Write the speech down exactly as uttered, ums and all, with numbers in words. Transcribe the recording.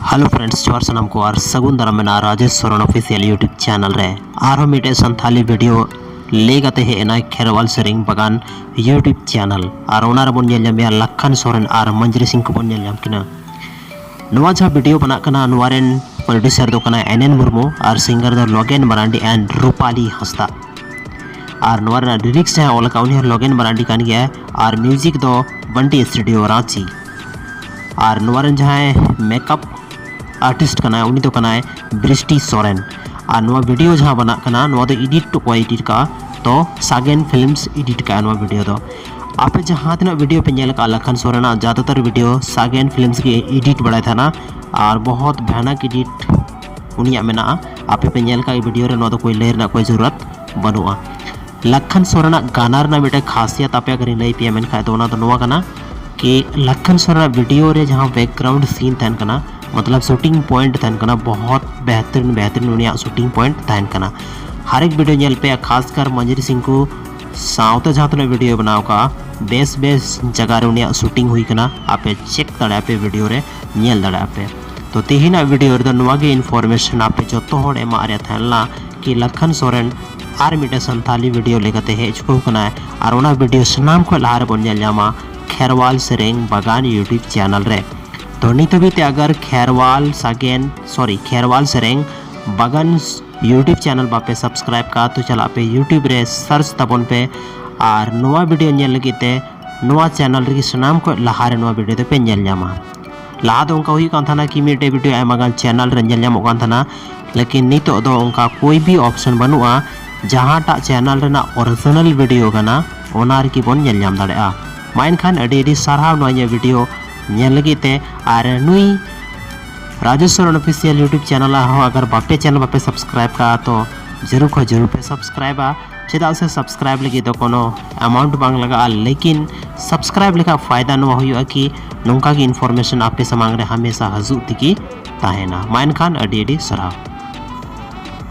Hello friends, ᱡᱚᱦᱟᱨ ᱥᱟᱱᱟᱢ ᱠᱚ ᱟᱨ ᱥᱟᱹᱜᱩᱱ ᱫᱟᱨᱟᱢ ᱢᱮᱱᱟᱜᱼᱟ Rajesh Soren official YouTube channel ᱨᱮ᱾ ᱟᱨᱦᱚᱸ ᱢᱤᱫᱴᱮᱡ ᱥᱟᱱᱛᱷᱟᱞᱤ ᱵᱷᱤᱰᱤᱭᱳ ᱞᱟᱹᱭ ᱠᱟᱛᱮ ᱦᱮᱡ ᱮᱱᱟᱭ ᱠᱷᱮᱨᱣᱟᱞ ᱥᱮᱨᱮᱧ ᱵᱟᱜᱟᱱ YouTube ᱪᱮᱱᱮᱞ᱾ ᱟᱨ ᱚᱱᱟ ᱨᱮᱵᱚᱱ ᱧᱮᱞ ᱧᱟᱢᱮᱭᱟ ᱞᱟᱠᱷᱟᱱ ᱥᱚᱨᱮᱱ ᱟᱨ ᱢᱚᱧᱡᱽᱨᱤ ᱥᱤᱝ ᱠᱚᱵᱚᱱ ᱧᱮᱞ ᱧᱟᱢ ᱠᱤᱱᱟ᱾ ᱱᱚᱣᱟ ᱡᱟᱦᱟᱸ ᱵᱷᱤᱰᱤᱭᱳ ᱵᱮᱱᱟᱜ ᱠᱟᱱᱟ, ᱱᱚᱣᱟ ᱨᱮᱱ ᱯᱨᱚᱰᱭᱩᱥᱟᱨ ᱫᱚ ᱠᱟᱱᱟᱭ ᱮᱱ ᱮᱱ ᱢᱩᱨᱢᱩ ᱟᱨ ᱥᱤᱝᱜᱟᱨ ᱫᱚ ᱞᱚᱜᱮᱱ ᱢᱟᱨᱟᱱᱰᱤ and ᱨᱩᱯᱟᱞᱤ ᱦᱟᱸᱥᱫᱟ᱾ ᱟᱨ ᱱᱚᱣᱟ ᱨᱮᱱᱟᱜ ᱞᱤᱨᱤᱠᱥ ᱡᱟᱦᱟᱸᱭ ᱚᱞ ᱟᱠᱟᱫ, ᱩᱱᱤ ᱦᱚᱸ ᱞᱚᱜᱮᱱ ᱢᱟᱨᱟᱱᱰᱤ ᱠᱟᱱ ᱜᱮᱭᱟᱭ᱾ ᱟᱨ ᱢᱤᱣᱡᱤᱠ ᱫᱚ ᱵᱟᱱᱴᱤ ᱥᱴᱩᱰᱤᱭᱳ ᱨᱟᱸᱪᱤ᱾ ᱟᱨ ᱱᱚᱣᱟ ᱨᱮᱱ ᱡᱟᱦᱟᱸᱭ ᱢᱮᱠᱟᱯ ᱟᱨᱴᱤᱥᱴ ᱠᱟᱱᱟᱭ, ᱩᱱᱤ ᱫᱚ ᱠᱟᱱᱟᱭ ᱵᱨᱤᱥᱴᱤ ᱥᱚᱨᱮᱱ᱾ ᱟᱨ ᱱᱚᱣᱟ ᱵᱷᱤᱰᱤᱭᱳ ᱡᱟᱦᱟᱸ ᱵᱮᱱᱟᱜ ᱠᱟᱱᱟ, ᱱᱚᱣᱟ ᱫᱚ ᱮᱰᱤᱴ ᱚᱠᱚᱭ ᱮᱰᱤᱴ ᱠᱟᱜᱼᱟ? ᱛᱚ ᱥᱟᱜᱮᱱ ᱯᱷᱤᱞᱢᱥ ᱮᱰᱤᱴ ᱠᱟᱜᱼᱟ ᱱᱚᱣᱟ ᱵᱷᱤᱰᱤᱭᱳ ᱫᱚ᱾ ᱟᱯᱮ ᱡᱟᱦᱟᱸ ᱛᱤᱱᱟᱹᱜ ᱵᱷᱤᱰᱤᱭᱳ ᱯᱮ ᱧᱮᱞ ᱟᱠᱟᱫᱼᱟ ᱞᱟᱠᱷᱟᱱ ᱥᱚᱨᱮᱱᱟᱜ, ᱡᱟᱫᱟᱛᱟᱨ ᱵᱷᱤᱰᱤᱭᱳ ᱥᱟᱜᱮᱱ ᱯᱷᱤᱞᱢᱥ ᱜᱮ ᱮᱰᱤᱴ ᱵᱟᱲᱟᱭ ᱛᱟᱦᱮᱱᱟ᱾ ᱟᱨ ᱵᱚᱦᱚᱛ ᱵᱷᱟᱱᱟᱠ ᱮᱰᱤᱴ ᱩᱱᱤᱭᱟᱜ ᱢᱮᱱᱟᱜᱼᱟ᱾ ᱟᱯᱮ ᱯᱮ ᱧᱮᱞ ᱠᱟᱜ ᱵᱷᱤᱰᱤᱭᱳ ᱨᱮ, ᱱᱚᱣᱟ ᱫᱚ ᱠᱳᱭ ᱞᱟᱹᱭ ᱨᱮᱱᱟᱜ ᱠᱳᱭ ᱡᱚᱨᱩᱨᱟᱛ ᱵᱟᱹᱱᱩᱜᱼᱟ᱾ ᱞᱟᱠᱷᱟᱱ ᱥᱚᱨᱮᱱᱟᱜ ᱜᱟᱱᱟ ᱨᱮᱱᱟᱜ ᱢᱤᱫᱴᱮᱱ ᱠᱷᱟᱥᱤᱭᱟᱛ ᱟᱯᱮ ᱟᱜᱟᱨᱤᱧ ᱞᱟᱹᱭ ᱯᱮᱭᱟ ᱢᱮᱱᱠᱷᱟᱱ ᱫᱚ, ᱚᱱᱟ ᱫᱚ ᱱᱚᱣᱟ ᱠᱟᱱᱟ ᱠᱤ ᱞᱟᱠᱷᱟᱱ ᱥᱚᱨᱮᱱᱟᱜ ᱵᱷᱤᱰᱤᱭᱳ ᱨᱮ ᱡᱟᱦᱟᱸ ᱵᱮᱠᱜᱨᱟᱣᱩᱱᱰ ᱥᱤᱱ ᱛᱟᱦᱮᱱ ᱠᱟᱱᱟ, ᱢᱚᱛᱞᱚᱵ ᱥᱩᱴᱤᱝ ᱯᱚᱭᱮᱱᱴ ᱛᱟᱦᱮᱱ ᱠᱟᱱᱟ, ᱵᱚᱦᱚᱛ ᱵᱮᱦᱛᱨᱤᱱ ᱵᱮᱦᱛᱨᱤᱱ ᱩᱱᱤᱭᱟᱜ ᱥᱩᱴᱤᱝ ᱯᱚᱭᱮᱱᱴ ᱛᱟᱦᱮᱱ ᱠᱟᱱᱟ᱾ ᱦᱟᱨ ᱮᱠ ᱵᱷᱤᱰᱤᱭᱳ ᱧᱮᱞ ᱯᱮ, ᱠᱷᱟᱥᱠᱟᱨ ᱢᱚᱧᱡᱽᱨᱤ ᱥᱤᱝ ᱠᱚ ᱥᱟᱶᱛᱮ ᱡᱟᱦᱟᱸ ᱛᱤᱱᱟᱹᱜ ᱵᱷᱤᱰᱤᱭᱳ ᱵᱮᱱᱟᱣ ᱠᱟᱜᱼᱟ, ᱵᱮᱥ ᱵᱮᱥ ᱡᱟᱭᱜᱟ ᱨᱮ ᱩᱱᱤᱭᱟᱜ ᱥᱩᱴᱤᱝ ᱦᱩᱭ ᱠᱟᱱᱟ᱾ ᱟᱯᱮ ᱪᱮᱠ ᱫᱟᱲᱮᱭᱟᱜᱼᱟ ᱯᱮ, ᱵᱷᱤᱰᱤᱭᱳ ᱨᱮ ᱧᱮᱞ ᱫᱟᱲᱮᱭᱟᱜᱼᱟ ᱯᱮ᱾ ᱛᱚ ᱛᱮᱦᱮᱧᱟᱜ ᱵᱷᱤᱰᱤᱭᱳ ᱨᱮᱫᱚ ᱱᱚᱣᱟ ᱜᱮ ᱤᱱᱯᱷᱚᱨᱢᱮᱥᱚᱱ ᱟᱯᱮ ᱡᱚᱛᱚ ᱦᱚᱲ ᱮᱢᱟᱜ ᱨᱮᱭᱟᱜ ᱛᱟᱦᱮᱸ ᱞᱮᱱᱟ ᱠᱤ ᱞᱟᱠᱷᱟᱱ ᱥᱚᱨᱮᱱ ᱟᱨ ᱢᱤᱫᱴᱮᱱ ᱥᱟᱱᱛᱷᱟᱞᱤ ᱵᱷᱤᱰᱤᱭᱳ ᱞᱮᱠᱟᱛᱮ ᱦᱮᱡ ᱪᱩᱠᱟᱹᱣ ᱠᱟᱱᱟᱭ᱾ ᱟᱨ ᱚᱱᱟ ᱵᱷᱤᱰᱤᱭᱳ ᱥᱟᱱᱟᱢ ᱠᱷᱚᱱ ᱞᱟᱦᱟ ᱨᱮᱵᱚᱱ ᱧᱮᱞ ᱧᱟᱢᱟ ᱠᱷᱮᱨᱣᱟᱞ ᱥᱮᱨᱮᱧ ᱵᱟᱜᱟᱱ YouTube ᱪᱮᱱᱮᱞ ᱨᱮ᱾ ᱛᱚ ᱱᱤᱛ ᱦᱟᱹᱵᱤᱡ ᱛᱮ ᱟᱜᱟᱨ ᱠᱷᱮᱨᱣᱟᱞ ᱥᱟᱜᱮᱱ, ᱥᱚᱨᱤ, ᱠᱷᱮᱨᱣᱟᱞ ᱥᱮᱨᱮᱧ ᱵᱟᱜᱟᱱ YouTube ᱪᱮᱱᱮᱞ ᱵᱟᱯᱮ ᱥᱟᱵᱥᱠᱨᱟᱭᱤᱵ ᱠᱟᱜᱼᱟ, ᱛᱚ ᱪᱟᱞᱟᱜ ᱯᱮ YouTube ᱨᱮ ᱥᱟᱨᱪ ᱛᱟᱵᱚᱱ ᱯᱮ᱾ ᱟᱨ ᱱᱚᱣᱟ ᱵᱷᱤᱰᱤᱭᱳ ᱧᱮᱞ ᱞᱟᱹᱜᱤᱫ ᱛᱮ ᱱᱚᱣᱟ ᱪᱮᱱᱮᱞ ᱨᱮᱜᱮ ᱥᱟᱱᱟᱢ ᱠᱷᱚᱱ ᱞᱟᱦᱟ ᱨᱮ ᱱᱚᱣᱟ ᱵᱷᱤᱰᱤᱭᱳ ᱫᱚᱯᱮ ᱧᱮᱞ ᱧᱟᱢᱟ᱾ ᱞᱟᱦᱟ ᱫᱚ ᱚᱱᱠᱟ ᱦᱩᱭᱩᱜ ᱠᱟᱱ ᱛᱟᱦᱮᱱᱟ ᱠᱤ ᱢᱤᱫᱴᱮᱡ ᱵᱷᱤᱰᱤᱭᱳ ᱟᱭᱢᱟ ᱜᱟᱱ ᱪᱮᱱᱮᱞ ᱨᱮ ᱧᱮᱞ ᱧᱟᱢᱚᱜ ᱠᱟᱱ ᱛᱟᱦᱮᱱᱟ, ᱞᱮᱠᱤᱱ ᱱᱤᱛᱚᱜ ᱫᱚ ᱚᱱᱠᱟ ᱠᱳᱭ ᱵᱤ ᱚᱯᱥᱚᱱ ᱵᱟᱹᱱᱩᱜᱼᱟ᱾ ᱡᱟᱦᱟᱸᱴᱟᱜ ᱪᱮᱱᱮᱞ ᱨᱮᱱᱟᱜ ᱚᱨᱤᱡᱤᱱᱟᱞ ᱵᱷᱤᱰᱤᱭᱳ ᱠᱟᱱᱟ, ᱚᱱᱟ ᱨᱮᱜᱮ ᱵᱚᱱ ᱧᱮᱞ ᱧᱟᱢ ᱫᱟᱲᱮᱭᱟᱜᱼᱟ᱾ ᱢᱟ ᱮᱱᱠᱷᱟᱱ ᱟᱹᱰᱤ ᱟᱹᱰᱤ ᱥᱟᱨᱦᱟᱣ ᱱᱚᱣᱟ ᱤᱧᱟᱹᱜ ᱵᱷᱤᱰᱤᱭᱳ ᱧᱮᱞ ᱞᱟᱹᱜᱤᱫ ᱛᱮ᱾ ᱟᱨ ᱱᱩᱭ Rajesh Soren official YouTube channel ᱦᱚᱸ ᱟᱜᱟᱨ ᱵᱟᱯᱮ ᱪᱮᱱᱮᱞ ᱵᱟᱯᱮ ᱥᱟᱵᱥᱠᱨᱟᱭᱤᱵ ᱠᱟᱜᱼᱟ, ᱛᱚ ᱡᱟᱹᱨᱩᱲ ᱠᱷᱚᱱ ᱡᱟᱹᱨᱩᱲ ᱯᱮ ᱥᱟᱵᱥᱠᱨᱟᱭᱤᱵᱟ᱾ ᱪᱮᱫᱟᱜ ᱥᱮ ᱥᱟᱵᱥᱠᱨᱟᱭᱤᱵ ᱞᱟᱹᱜᱤᱫ ᱫᱚ ᱠᱳᱱᱳ ᱮᱢᱟᱣᱩᱱᱴ ᱵᱟᱝ ᱞᱟᱜᱟᱜᱼᱟ, ᱞᱮᱠᱤᱱ ᱥᱟᱵᱥᱠᱨᱟᱭᱤᱵ ᱞᱮᱠᱷᱟᱱ ᱯᱷᱟᱭᱫᱟ ᱱᱚᱣᱟ ᱦᱩᱭᱩᱜᱼᱟ ᱠᱤ ᱱᱚᱝᱠᱟ ᱜᱮ ᱤᱱᱯᱷᱚᱨᱢᱮᱥᱚᱱ ᱟᱯᱮ ᱥᱟᱢᱟᱝ ᱨᱮ ᱦᱟᱢᱮᱥᱟ ᱦᱤᱡᱩᱜ ᱛᱮᱜᱮ ᱛᱟᱦᱮᱱᱟ᱾ ᱢᱟ ᱮᱱᱠᱷᱟᱱ ᱟᱹᱰᱤ ᱟᱹᱰᱤ ᱥᱟᱨᱦᱟᱣ᱾